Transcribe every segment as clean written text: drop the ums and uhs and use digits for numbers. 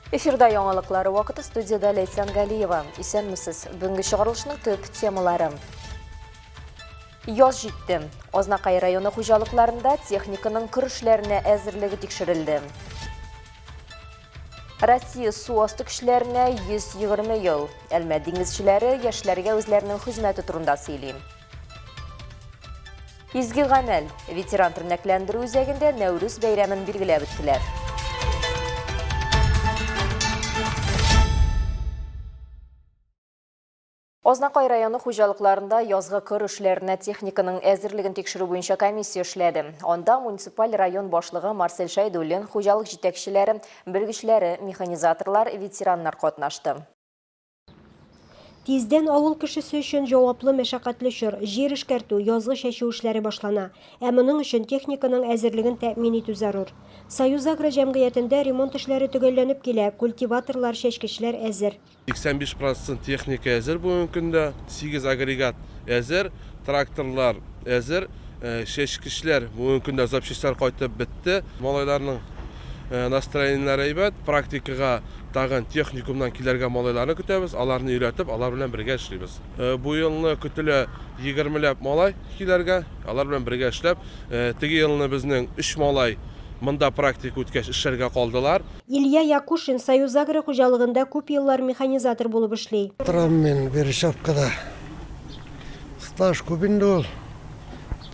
Эфирда яңалыклары вакыты студияда Ләйсән Галиева. Исәнмесез. Бүгенге чыгарылышның төп темалары. Яз җитте. Азнакай районы хуҗалыкларында техниканың кыр эшләренә әзерлеге тикшерелде. Россия су асты көчләренә 120 ел. Әлмәт диңгезчеләре яшьләргә үзләренең хезмәте турында сөйли. Изге гамәл. Ветеран тернәкләндерү үзәгендә Нәүрүз бәйрәмен билгеләп үттеләр. Азнакай районы хуҗалыкларында язгы кыр эшләренә техниканың әзерлеген тикшерү буенча комиссия эшләде. Анда муниципаль район башлыгы Марсель Шәйдуллин, хуҗалык җитәкчеләре, белгечләре, механизаторлар, ветераннар катнашты. Тиздән авыл кешесе өчен җаваплы мәшәкатьле чор, җир эшкәртү, язгы чәчү эшләре башлана. Ә моның өчен техниканың әзерлеген тәэмин итү зарур. Союзагро җәмгыятендә ремонт эшләре төгәлләнеп килә, культиваторлар, чәчкечләр әзер. 85 процент техника әзер бүгенге көндә, сигез агрегат әзер, тракторлар әзер, чәчкечләр бүгенге көндә запчастьлар кайтып бетте. Малайларның настроениеләре әйбәт, практикага тагын техникумнан килергә малайларны көтәбез, аларны өйрәтеп, алар белән бергә эшлибез. Бу елны көтелә егермеләп малай килергә, алар белән бергә эшләп, теге елны безнең өч малай монда практика үткәч эшләргә калдылар. Илья Якушин Союзагро хуҗалыгында күп еллар механизатор булып эшли. Торам мин Березовкада. Стаж күп инде ул.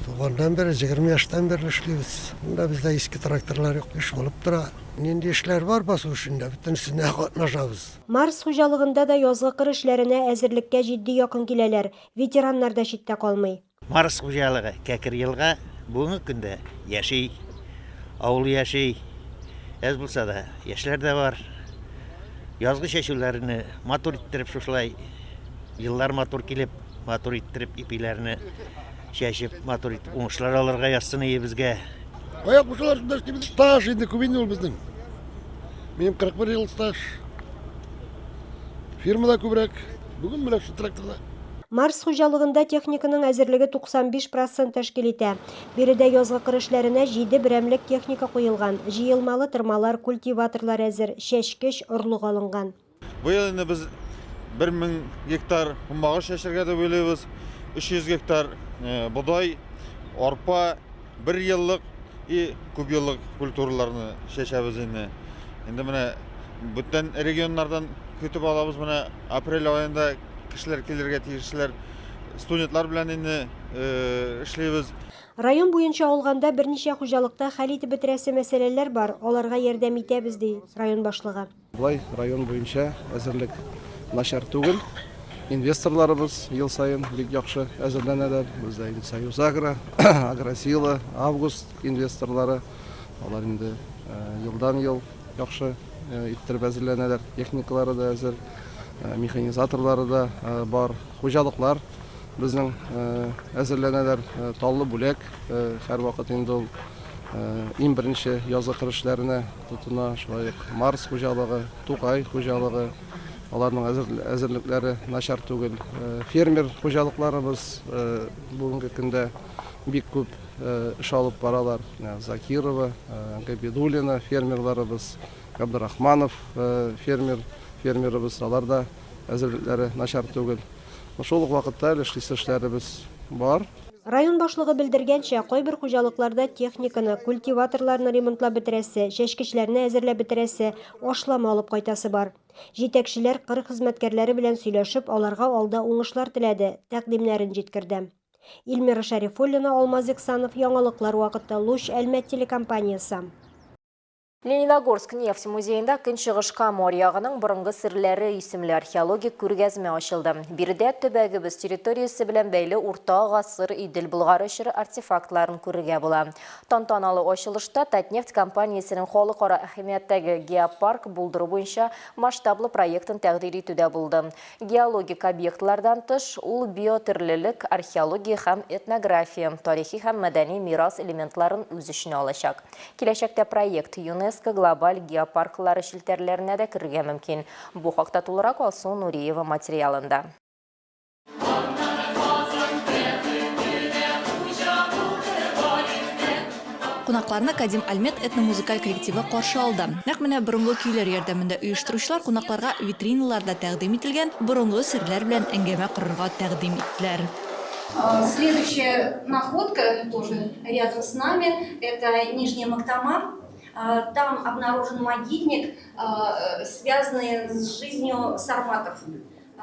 Туганнан бирле, 20 яшьтән бирле эшлибез. Монда бездә иске тракторлар юк, эш булып тора. Нинди эшләр бар басу эшендә, бөтенесенә катнашабыз. Марс хуҗалыгында да язгы кыр эшләренә әзерлеккә җитди якын киләләр. Ветераннар да читтә калмый. Марс хуҗалыгы Кәкер Елга бүгенге көндә яши, авыл яши. Әз булса да, яшьләр дә бар. Язгы чәчүләрне матур иттереп шушылай еллар матур килеп, матур иттереп ипиләрне чәчеп, матур итеп уңышлар алырга язсын ие безгә. Аяк кушалар шунда эшлибез. Стаж инде күп инде ул безнең. Минем 41 ел стаж. Фирмада күбрәк. Бүген менә шул тракторда. Марс хуҗалыгында техниканың әзерлеге 95 процент тәшкил итә. Биредә язгы кыр эшләренә җиде берәмлек техника куелган, җыелмалы тырмалар, культиваторлар әзер, чәчкеч, орлык алынган. Быел инде без 1000 гектар көнбагыш чәчәргә дип уйлыйбыз. 300 гектар э, бодай, арпа, бер еллык и күп еллык культураларны чәчәбез инде. Инде менә бүтән регионнардан көтеп алабыз. Менә апрель аенда кешеләр килергә тиешләр. Студентлар белән инде э, эшлибез. Район буенча алганда берничә хуҗалыкта хәл итеп бетерәсе мәсьәләләр бар, аларга ярдәм итәбез, ди район башлыгы. Болай район буенча әзерлек начар түгел. Инвесторларыбыз ел саен бик яхшы әзерләнәләр. Бездә инде Союзагро, Агросила, Август инвесторлары. Алар инде елдан-ел яхшы иттереп әзерләнәләр. Техникалары да әзер, механизаторлары да бар. Хуҗалыклар безнең әзерләнәләр. Таллы Бүләк һәрвакыт инде ул иң беренче язгы кыр эшләренә тотына. Шулай ук Марс хуҗалыгы, Тукай хуҗалыгы, аларның әзерлекләре начар түгел. Фермер хуҗалыкларыбыз бүгенге көндә бик күп эш алып баралар. Закирова, Габидуллина фермерларыбыз, Габдрахманов фермер, фермерыбыз, алар да әзерлекләре начар түгел. Шул ук вакытта әле эшлисе эшләребез бар. Район башлыгы белдергәнчә, кайбер хуҗалыкларда техниканы, культиваторларны ремонтлап бетерәсе, чәчкечләрне әзерләп бетерәсе, ашлама алып кайтасы бар. Җитәкчеләр кыр хезмәткәрләре белән сөйләшеп, аларга алда уңышлар теләде, тәкъдимнәрен җиткерде. Эльмира Шәрифуллина, Алмаз Иксанов, Яңалыклар вакыты, Луч, Әлмәт телекомпаниясе. Лениногорск нефть музеенда Көнчыгыш Кама аръягының борынгы серләре исемле археологик күргәзмә ачылды. Биредә төбәгебез территориясе белән бәйле урта гасыр Идел Болгары чоры артефактларын күрергә була. Тантаналы ачылышта Татнефть компаниясенең халыкара әһәмияттәге геопарк булдыру буенча масштаблы проектын тәкъдир итү дә булды. Геологик объектлардан тыш, ул биотөрлелек, археология һәм этнография, тарихи һәм мәдәни мирас элементларын үз эченә алачак. Киләчәктә проект ЮНЕСКО глобаль геопарклары челтәрләренә дә керергә мөмкин. Бу хакта тулырак Алсу Нуриева материалында. Кунакларны Кадим Альмет этномузыкаль коллективы каршы алды. Нәкъ менә борынгы көйләр ярдәмендә оештыручылар кунакларга витриналарда тәкъдим ителгән борынгы серләр белән әңгәмә корырга тәкъдим иттеләр. Следующая находка тоже рядом с нами, это Нижняя Мактама. Там обнаружен могильник, связанный с жизнью сарматов.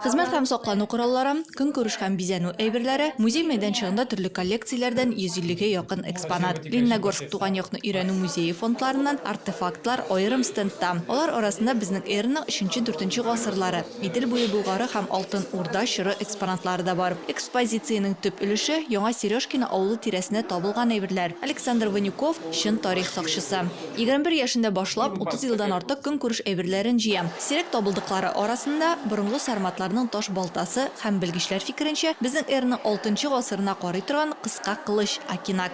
Хезмәт һәм саклану кораллары, көнкүреш һәм бизәнү әйберләре, музей мәйданчыгында төрле коллекцияләрдән 150 гә якын экспонат. Лениногорск туган якны өйрәнү музее фондларыннан артефактлар аерым стендта. Алар арасында безнең эраның өченче-дүртенче гасырлары, Идел буе Болгары һәм Алтын Урда чоры экспонатлары да бар. Экспозициянең төп өлеше, Яңа Сережкино авылы тирәсендә табылган әйберләр. Александр Ванюков, чын тарих сакчысы. 21 яшендә башлап, 30 елдан артык көнкүреш әйберләрен җыя. Сирәк табылдыклары арасында, борынгы сарматларның таш балтасы һәм, белгечләр фикеренчә, безнең эраның алтынчы гасырына карый торган кыска кылыч, акинак.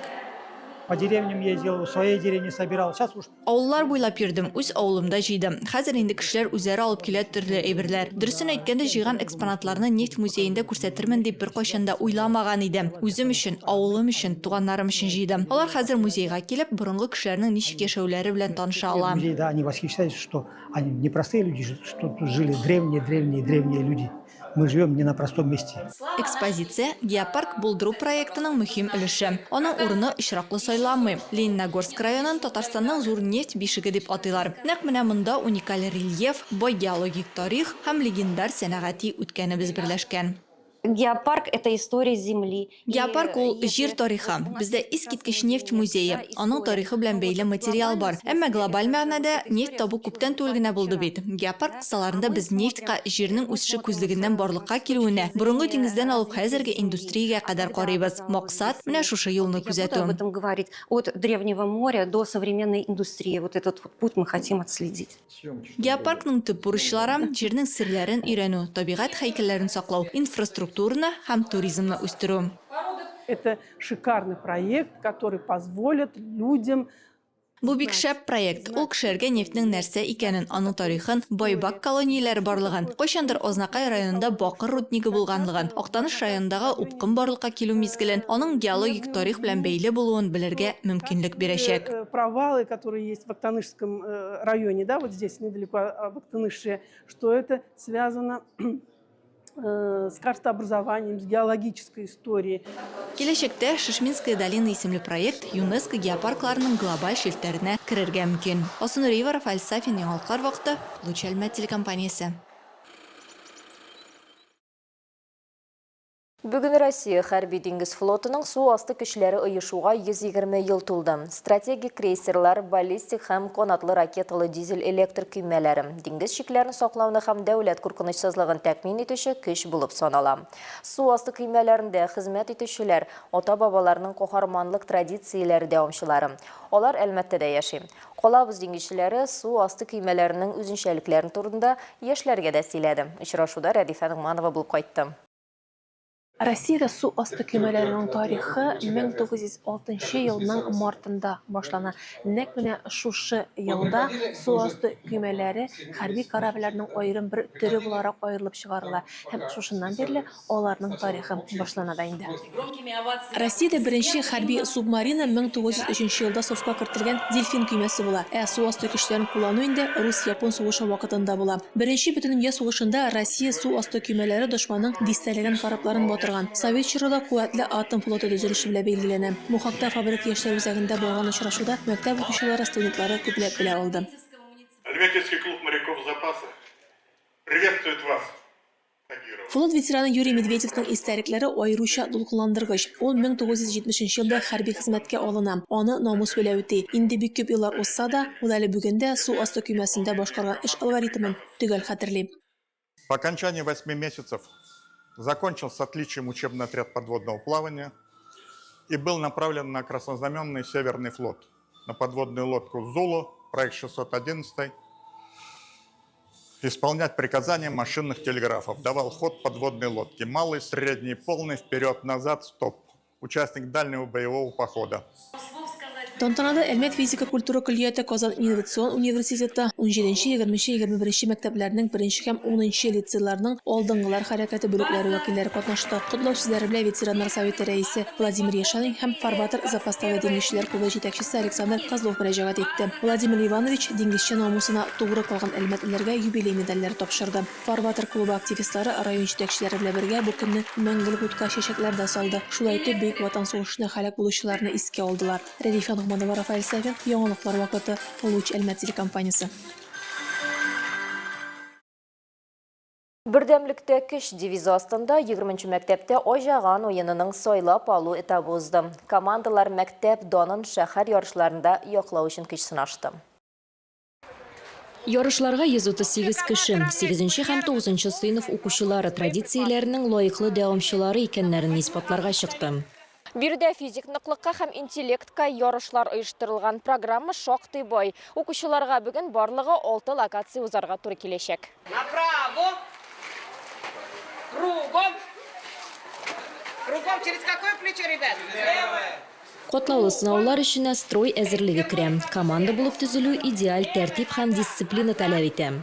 По деревням ездил, в своей деревне собирал. Сейчас уж Авыллар буйлап йөрдем, үз авылымда җыйдым. Хәзер инде кешеләр үзләре алып килә төрле әйберләр. Дөресен әйткәндә, җыйган экспонатларны нефть музеенда күрсәтермен дип беркайчан да уйламаган идем. Үзем өчен, авылым өчен, туганнарым өчен җыйдым. Алар хәзер музейга килеп, борынгы кешеләрнең ничек яшәүләре белән таныша ала. Музейда они восхищаются, что они не простые люди, что тут жили древние, древние, древние люди. Мы живем не на простом месте. Экспозиция, геопарк булдыру проектының мөһим өлеше. Аның урыны очраклы сайланмый. Лениногорск районын Татарстанның зур нефть бишеге дип атыйлар. Нәкъ менә монда уникаль рельеф, бай геологик тарих һәм легендар сәнәгати үткәнебез берләшкән. Геопарк, это история Земли. Геопарк ул, җир тарихы. Бездә искиткеч нефть музее, аның тарихы белән бәйле материал бар. Әмма глобаль мәгънәдә нефть табу күптән түгел генә булды бит. Геопарк кысаларында без нефтька җирнең үсеше күзлегеннән барлыкка килүенә, борынгы диңгездән алып хәзерге индустриягә кадәр карыйбыз. Максат, менә шушы юлны күзәтү. От древнего моря до современной индустрии. Вот этот вот путь мы хотим отследить. Геопаркның төп бурычлары, җирнең серләрен өйрәнү, табигать һәйкәлләрен саклау, инфраструктураны һәм туризмны үстерү. Это шикарный проект, который позволит людям Бу бик шәп проект. Ул кешеләргә нефтьнең нәрсә икәнен, аның тарихын, байбак колонияләре барлыгын, кайчандыр Азнакай районында бакыр руднигы булганлыгын, Актаныш районындагы упкын барлыкка килү мизгелен, аның геологик тарих белән бәйле булуын белергә мөмкинлек бирәчәк. Провалы, которые есть в Актанышском районе, да, вот здесь недалеко в Актаныше, что это связано с картообразованием, с геологической историей. Киләчәктә Шешминская долина исемле проект ЮНЕСКО геопаркларының глобаль челтәренә керергә мөмкин. Алсу Нуриева, Рафаэль Сафин, Яңалыклар вакыты, Луч Әлмәт телекомпаниясе. Бүген Россия Хәрби диңгез флотының су асты көчләре оешуга 120 ел тулды. Стратегик крейсерлар, баллистик һәм канатлы ракеталы дизель-электр көймәләре диңгез чикләрен саклауны һәм дәүләт куркынычсызлыгын тәэмин итүче көч булып санала. Су асты көймәләрендә хезмәт итүчеләр, ата-бабаларының каһарманлык традицияләре дәвамчылары. Алар Әлмәттә дә яши. Калабыз диңгезчеләре су асты көймәләренең үзенчәлекләрен турында яшьләргә дә сөйләде. Очрашуда Рәдифә Ногманова булып кайтты. Россиядә су асты көймәләренең тарихы 1906 елның мартында башлана. Нәкъ менә шушы елда су асты көймәләре хәрби корабльләрнең аерым бер төре буларак аерылып чыгарыла һәм шушыннан бирле аларның тарихы башлана да инде. Россиядә беренче хәрби субмарина 1903 елда сафка кертелгән Дельфин көймәсе була, ә су асты көчләрен куллану инде рус-япон сугышы вакытында була. Беренче бөтендөнья сугышында Россия су асты көймәләре дошманның дистәләгән корабларын батырган. Совет чоры да куәтле атом флоты төзелеше белән билгеләнә. Бу хакта Фабрика яшьләр үзәгендә барган очрашуда мәктәп укучылары, студентлары күпләп белә алды. Альметьевский клуб моряков запаса приветствует вас! Флот ветераны Юрий Медведевның истәлекләре аеруча дулкынландыргыч. Ул 1970 нче елда хәрби хезмәткә алына, аны намус белән үти. Инде бик күп еллар узса да, ул әле бүген дә су асты көймәсендә башкарган эш алгоритмын төгәл хәтерли. По окончании восьми месяцев закончил с отличием учебный отряд подводного плавания и был направлен на Краснознаменный Северный флот, на подводную лодку «Зулу», проект 611, исполнять приказания машинных телеграфов. Давал ход подводной лодке. Малый, средний, полный, вперед, назад, стоп. Участник дальнего боевого похода. Тантанада Әлмәт физика культура көллияте Казан инновацион университеты, унҗиденче, егерменче, 21нче мәктәпләрнең беренче һәм унынчы лицейларның Алдынгылар хәрәкәте бүлекләре вәкилләре катнашты. Котлау сүзләре белән ветераннар советы рәисе Владимир Яшанин һәм Фарватер запастагы диңгезчеләр клубы җитәкчесе Александр Козлов мөрәҗәгать итте. Владимир Иванович диңгезче намусына тугры калган әлмәтлеләргә юбилей медальләре тапшырды. Фарватер клубы активистлары район җитәкчеләре белән бергә бу көнне мәңгелек утка чәчәкләр дә салды. Шулай итеп, Бөек Ватан сугышында һәлак булучыларны искә алдылар. Рәдифә Ногманова, Рафаэль Сафин, Яңалыклар вакыты, Луч Әлмәт телекомпаниясе. Бердәмлектә көч девизы астында егерменче мәктәптә Аҗаган уенының сайлап алу этабы узды. Командалар мәктәп данын шәһәр ярышларында яклау өчен көч сынашты. Ярышларга 138 кеше, сигезенче һәм тугызынчы сыйныф укучылары традицияләренең лаеклы дәвамчылары икәннәрен исбатларга чыкты. Биредә физик ныклыкка һәм интеллектка ярышлар оештырылган. Программа шактый бай. Укучыларга бүген барлыгы алты локация узарга туры киләчәк. Направо! Кругом! Кругом через какое плечо, ребят? Левое! Катлаулы сынаулар эченә строй әзерлеге керә. Команда булып төзелү идеаль тәртип һәм дисциплина таләп итә.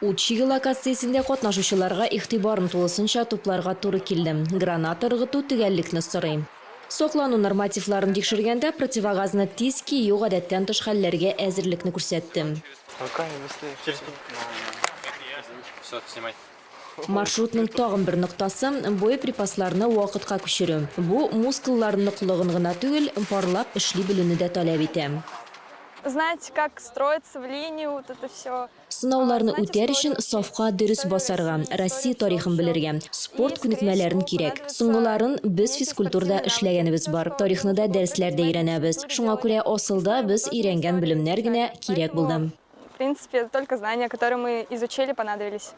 Ут чиге локациясендә катнашучыларга игътибарын тулысынча тупларга туры килде. Граната ыргыту төгәллекне сорый. Саклану нормативларын тикшергәндә противогазны тиз кию гадәттән тыш хәлләргә әзерлекне күрсәтте. Маршрутның тагын бер ноктасы, боеприпасларны вакытка күчерү. Бу, мускуллар ныклыгын гына түгел, парлап эшли белүне дә таләп итә. Знать, как строиться в линию, вот это все. Сынауларны үтәр өчен сафка дөрес басарга, Россия тарихын белергә, спорт күнекмәләрен кирәк. Соңгыларын без физкультурада эшләгәнебез бар, тарихны да дәресләрдә өйрәнәбез. Шуңа күрә асылда без өйрәнгән белемнәр генә кирәк булды. В принципе, только знания, которые мы изучили, понадобились.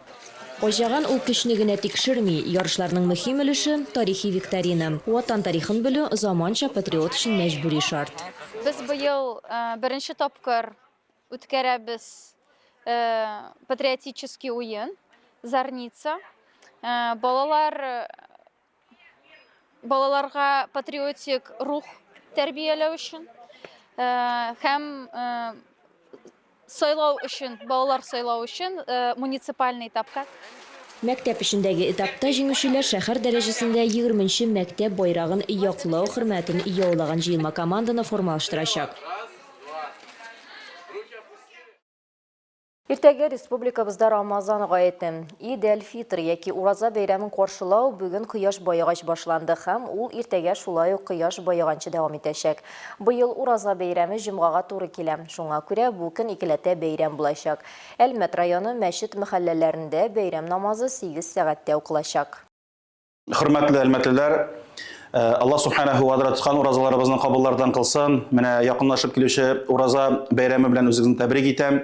Аҗаган ул көчне генә тикшерми, ярышларның мөһим өлеше, тарихи викторина. Ватан тарихын белү, заманча патриот өчен мәҗбүри шарт. Без быел беренче тапкыр үткәрәбез патриотический уен Зарница. Балалар балаларга патриотик рух тәрбияләү өчен һәм сайлау өчен, балалар сайлау өчен муниципальный этапка. Мәктәп эчендәге этапта җиңүчеләр шәһәр дәрәҗәсендә егерменче мәктәп байрагын яклау хөрмәтен яулаган җыелма команданы формалаштырачак. Иртәгә республикабызда Рамазан гаете. Ид әл-Фитр яки Ураза бәйрәмен каршылау бүген кояш баегач башланды һәм ул иртәгә шулай ук кояш баеганчы дәвам итәчәк. Быел Ураза бәйрәме җомгага туры килә. Шуңа күрә бу көн икеләтә бәйрәм булачак. Әлмәт районы мәчет-мөхәлләләрендә бәйрәм намазы 8 сәгатьтә укылачак. Хөрмәтле әлмәтлеләр, э, Аллаһ субханаһу ва тааля тоткан уразаларыбызны кабуллардан кылсын. Менә якынлашып килүче ураза бәйрәме белән үзегезне тәбрик итәм.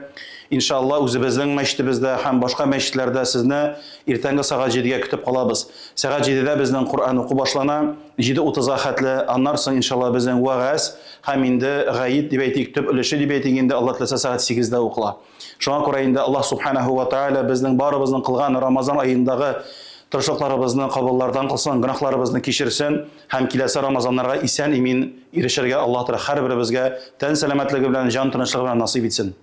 Иншалла үзебезнең мәчетебездә һәм башка мәчетләрдә сезне иртәнге сәгать 7-гә көтеп калабыз. Сәгать 7-дә безнең Коръән уку башлана, 7:30-га хәтле. Аннан соң иншалла безнең вәгазь һәм инде гаит дип әйтик, төп өлеше дип әйтик инде, Алла теләсә сәгать 8-дә укыла. Шуңа күрә инде Аллаһ Субханаһу ва Тааля безнең барыбызның кылган Рамазан аендагы тырышлыкларыбызны кабуллардан кылсын, гөнаһларыбызны кичерсен һәм киләсе Рамазаннарга исән-имин ирешергә Аллаһ Тәгалә һәрберебезгә тән сәламәтлеге белән, җан тынычлыгы белән насыйп итсен.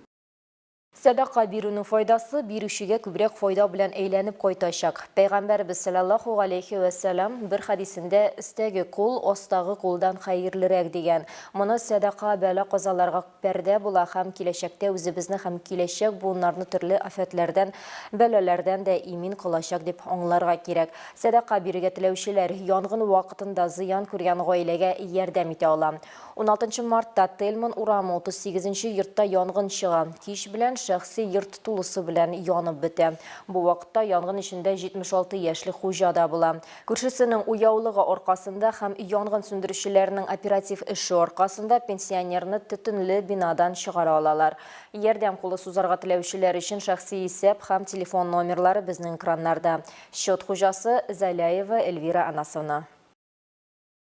Сәдака бирүнең файдасы бирүчегә күбрәк файда белән әйләнеп кайтачак. Пәйгамбәребез салләллаһу галәйһи вә сәлам бер хәдисендә өстәге кул астагы кулдан хәерлерәк дигән. Моны сәдака бәла-казаларга пәрдә була һәм киләчәктә үзебезне һәм киләчәк буыннарны төрле афәтләрдән, бәлаләрдән дә имин кылачак дип аңларга кирәк. Сәдака бирергә теләүчеләр янгын вакытында зыян күргән гаиләгә ярдәм итә ала. Уналтынчы мартта Тельман урамы 38 нче йортта янгын чыга. Кич белән шәхси йорт тулысы белән янып бетә. Бу вакытта янгын эчендә 76 яшьлек хуҗа да була. Күршесенең уяулыгы аркасында һәм янгын сүндерүчеләрнең оператив эше аркасында пенсионерны төтенле бинадан чыгара алалар. Ярдәм кулы сузарга теләүчеләр өчен шәхси исәп һәм телефон номерлары безнең экраннарда. Счет хуҗасы, Зәляева Эльвира Анасовна.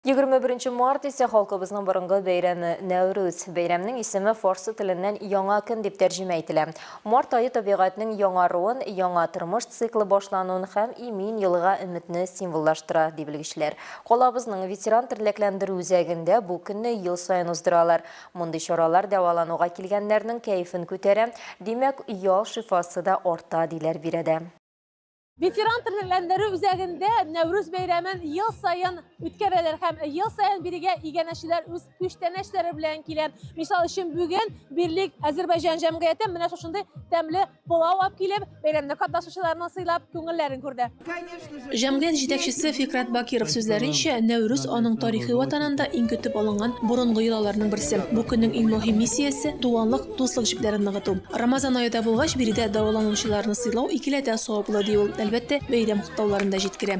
21 март исә халкыбызның борынгы бәйрәме Нәүрүз. Бәйрәмнең исеме фарсы теленнән яңа көн дип тәрҗемә ителә. Март ае табигатьнең яңаруын, яңа тормыш циклы башлануын һәм имин елга өметне символлаштыра, ди белгечләр. Калабызның ветеран терләкләндерү үзәгендә бу көнне ел саен уздыралар. Мондый чаралар дәвалануга килгәннәрнең кәефен күтәрә, димәк, ял шифасы да арта, диләр биредә. Ветеран тернәкләндерү үзәгендә Нәүрүз бәйрәмен ел саен үткәрәләр һәм ел саен бирегә иганәчеләр үз күчтәнәчләре белән килә. Мисал өчен, бүген Бирлик Әзербайҗан җәмгыяте менә шушындый тәмле пылау алып килеп, бәйрәмдә катнашучыларны сыйлап, күңелләрен күрде. Җәмгыять җитәкчесе Фикрәт Бакиров сүзләренчә, Нәүрүз аның тарихи ватанында иң көтеп алынган борынгы йолаларның берсе. Бу көннең иң мөһим миссиясе, туганлык, дуслык җепләрен ныгыту. Рамазан ае да булгач, биредә дәваланучыларны сыйлау икеләтә саваплы, ди ул. Әлбәттә, бәйрәм котлауларын да җиткерә.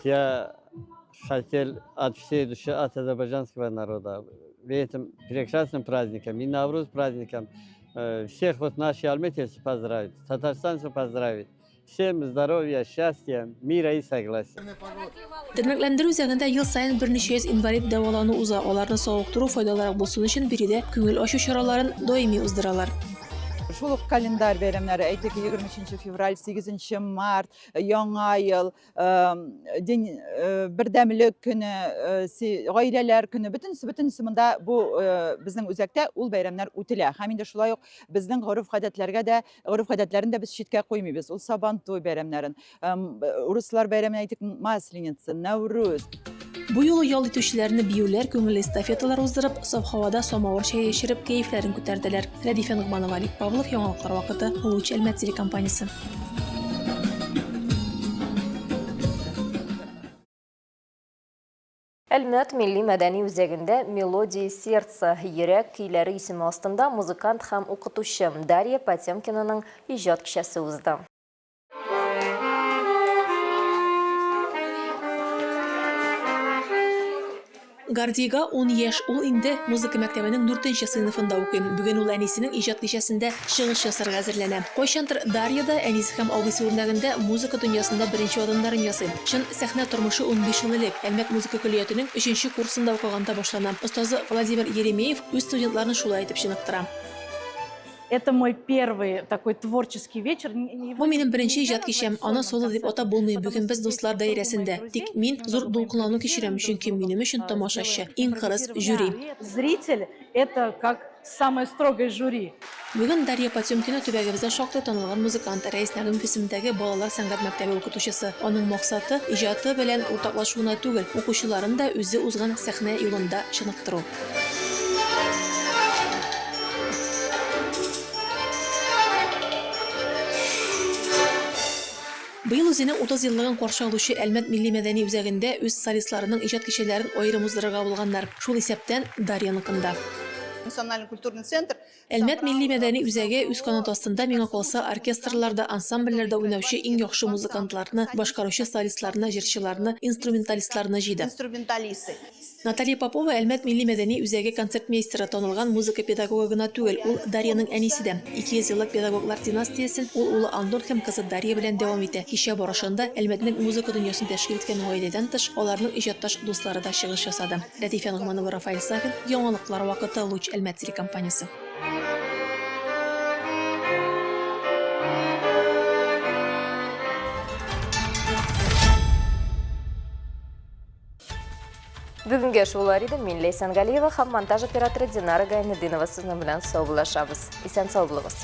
Я хотел от всей души от азербайджанского народа этим прекрасным праздником и Навруз праздником всех вот наших альметьевцев поздравить, татарстанцев поздравить. Всем здоровья, счастья, мира и согласия. Тернәкләндерү үзәгендә ел саен берничә йөз инвалид дәвалану уза. Аларны савыктыру файдалырак булсын өчен биредә күңел ачу чараларын даими уздыралар. Шул ук календарь бәйрәмнәре, әйтик, 23 февраль, 8 март, Яңа ел, День бердәмлек көне, гаиләләр көне, бөтенесе, бөтенесе монда бу безнең үзәктә ул бәйрәмнәр үтелә. Һәм инде шулай ук безнең гореф-гадәтләргә дә, гореф-гадәтләрен дә без читкә куймыйбыз. Ул Сабантуй бәйрәмнәрен, урыслар бәйрәмен әйтик, Масленица, Нәүрүз. Бу юлы ял итүчеләрне биюләр, күңелле эстафеталар уздырып, саф һавада самавыр чәе эчереп, кәефләрен күтәрделәр. Рәдифә Ногманова, Олег Павлов, Яңалыклар вакыты, Луч, Әлмәт телекомпаниясе. Әлмәт милли мәдәни үзәгендә Мелодии сердца, йөрәк көйләре исеме астында музыкант һәм укытучы Дарья Потемкинаның иҗат кичәсе узды. Гордейга ун яшь, ул инде музыка мәктәбенең дүртенче сыйныфында укый. Бүген ул әнисенең иҗат кичәсендә чыгыш ясарга әзерләнә. Кайчандыр Дарья да әнисе һәм абыйсы үрнәгендә музыка дөньясында беренче адымнарын ясый. Чын сәхнә тормышы 15 ел элек, Әлмәт музыка көллиятенең өченче курсында укыганда башлана. Остазы Владимир Еремеев үз студентларын шулай итеп чыныктыра. Это мой первый такой творческий вечер. Бу минем беренче иҗат кичәм, аны соло дип атап булмый, бүген без дуслар даирәсендә. Тик мин зур дулкынлану кичерәм, чөнки минем өчен тамашачы, иң кырыс жюри. Зритель, это как самое строгое жюри. Бүген Дарья Потемкина төбәгебездә шактый танылган музыкант, Рәис Нәгыймов исемендәге балалар сәнгать мәктәбе укытучысы. Аның максаты, иҗаты белән уртаклашу гына түгел, укучыларын да үзе узган сәхнә юлында чыныктыру. Быел үзенең 30 еллыгын каршы алучы Әлмәт милли-мәдәни үзәгендә үз солистларының иҗат кичәләрен аерым уздырырга булганнар. Шул исәптән, Дарьяныкын да. Национально-культурный центр Әлмәт милли-мәдәни үзәге үз канаты астында, миңа калса, оркестрларда, ансамбльләрдә уйнаучы иң яхшы музыкантларны, башкаручы солистларны, җырчыларны, инструменталистларны җыйды. Наталья Попова Әлмәт милли-мәдәни үзәге концертмейстеры, танылган музыка педагогы гына түгел, ул Дарьяның әнисе дә. 200 еллык педагоглар династиясен ул улы Антон һәм кызы Дарья белән дәвам итә. Кичә барышында Әлмәтнең музыка дөньясын тәшкил иткән гаиләдән тыш, аларның иҗатташ дуслары да чыгыш ясады. Рәдифә Ногманова, Рафаэль Сафин, Яңалыклар вакыты, Луч Әлмәт телекомпаниясе. Бүгенгә шулар иде. Мин Ләйсән Галиева һәм монтаж операторы Динара Гайнетдинова сезнең белән саубуллашабыз. Исән сау булыгыз.